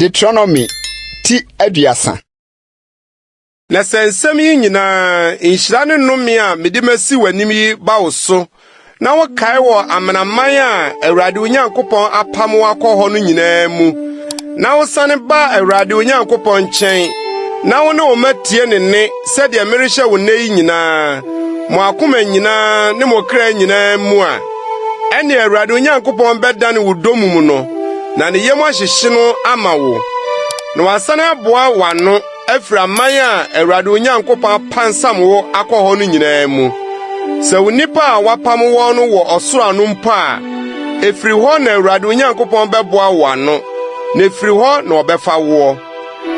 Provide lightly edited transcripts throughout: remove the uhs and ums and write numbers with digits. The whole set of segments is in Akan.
Deuteronomy ti 30. Na sɛ nsɛm yi nyinaa, nhyira ne nnome a mede masi w'anim yi ba wo so, na wokae wɔ amanaman a Awurade wo Nyankopɔn apam wo akɔ hɔ no nyinaa mu, na wosane ba Awurade wo Nyankopɔn nkyɛn, na wo ne wo mma tie ne nne sɛdeɛ merehyɛ wo nnɛ yi nyinaa, mo akoma nyinaa ne mo kra nyinaa mu a, ɛnne Awurade wo Nyankopɔn bɛdane wo dommum no, na ne yam ahyehye no ama wo, na wasane aboa w'ano afiri aman a Awurade wo Nyankopɔn apansam wo akɔ hɔ no nyinaa mu. Sɛ wo nnipa a woapam wɔn no wɔ ɔsoro ano mpo a, efiri hɔ na Awurade wo Nyankopɔn bɛboa wo ano, na efiri hɔ na ɔbɛfa woɔ.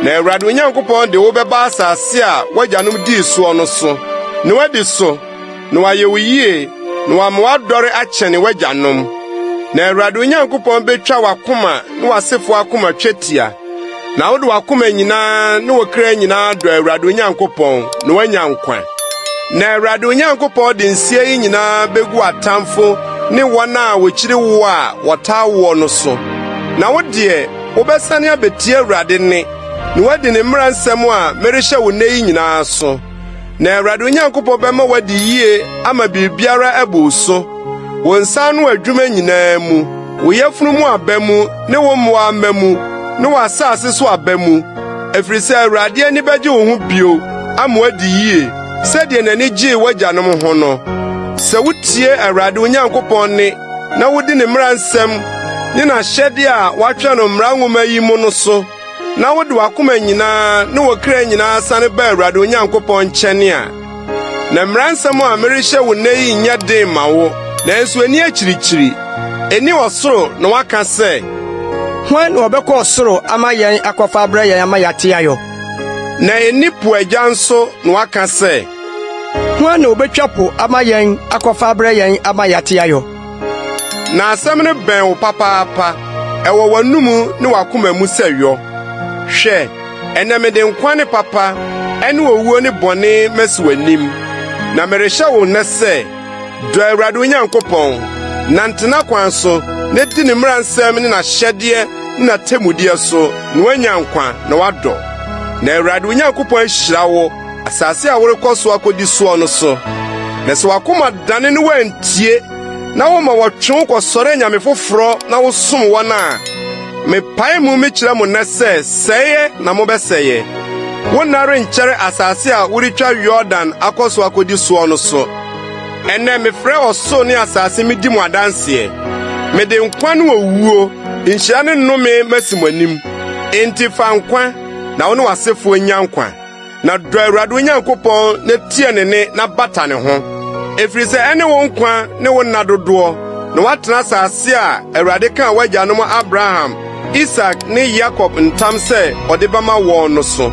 Na Awurade wo Nyankopɔn de wo bɛba asase a w'agyanom dii soɔ no so, na woadi so, na wayɛ wo yie, na wama woadɔre akyɛne w'agyanom. Na Awurade wo Nyankopɔn betwa w'akoma ne w'asefo akoma twetia, na wode w'akoma nyinaa ne wo kra nyinaa adɔ Awurade wo Nyankopɔn, na woanya nkwa. Na Awurade wo Nyankopɔn de nseɛ yi nyinaa begu w'atamfo ne wɔn a wokyiri wo a wɔtaa woɔ no so. Na wo deɛ, wobɛsane abetie Awurade nne, na woadi ne mmara nsɛm a merehyɛ wo nnɛ yi nyinaa so. Na Awurade wo Nyankopɔn bɛma woadi yiye ama biribiara abu wo so, wo nsa ano adwuma nyinaa mu, wo yafunu mu aba mu ne wo mmoa mma mu ne w'asase so aba mu, ɛfiri sɛ Awurade ani bɛgye wo ho bio ama woadi yie, sɛdeɛ n'ani gyee w'agyanom ho no. Sɛ wutie Awurade wo Nyankopɔn nne na wudi ne mmara nsɛm ne n'ahyɛde a wɔatwerɛ no mmara nwoma yi mu no so, na wode w'akoma nyinaa ne wo kra nyinaa sane ba Awurade wo Nyankopɔn nkyɛn a, na mmara nsɛm a merehyɛ wo nnɛ yi nyɛ den mma wo, nanso enni akyirikyiri. Enni ɔsoro na woaka sɛ, Hwan na ɔbɛkɔ ɔsoro ama yɛn akɔfa abrɛ yɛn ama yɛate ayɔ? Na enni po agya nso na woaka sɛ, Hwan na obetwa po ama yɛn akɔfa abrɛ yɛn ama yɛate ayɔ? Na asɛm no bɛn wo papaapa, ɛwɔ w'anom ne w'akoma mu sɛ yɔ. Hwɛ, ɛnnɛ mede nkwa ne papa, ɛne owuo ne bɔne masi w'anim. Na merehyɛ wo nnɛ sɛ, dɔ Awurade wo Nyankopɔn, nante n'akwan so, na di ne mmara nsɛm ne n'ahyɛdeɛ ne n'atemmudeɛ so, na woanya nkwa na woadɔ. Na Awurade wo Nyankopɔn ahyira wo asase a worekɔ so akodi soɔ no so. Na sɛ w'akoma dane ne woantie, na woma wɔtwe wo kɔsɔre anyame foforɔ na wosom wɔn a, mepae mu mekyerɛ mo nnɛ sɛ sɛeɛ na mobɛsɛeɛ. Wo nna renkyɛre asase a woretwa Yordan akɔ so akodi soɔ no so. Ɛnnɛ mefrɛ ɔsoro ne asase midi mo adanseɛ. Mede nkwa ne owuo, nhyira ne nnome masi mo anim. Enti fa nkwa, na wo ne w'asefoɔ nnya nkwa. Na dɔ Awurade wo Nyankopɔn na tie ne nne na bata ne ho, ɛfiri sɛ ɛne wo nkwa ne wo nna dodoɔ, na woatena asase a Awurade kaa w'agyanom Abraham, Isak ne Yakob ntam sɛ ɔde bɛma wɔn no so.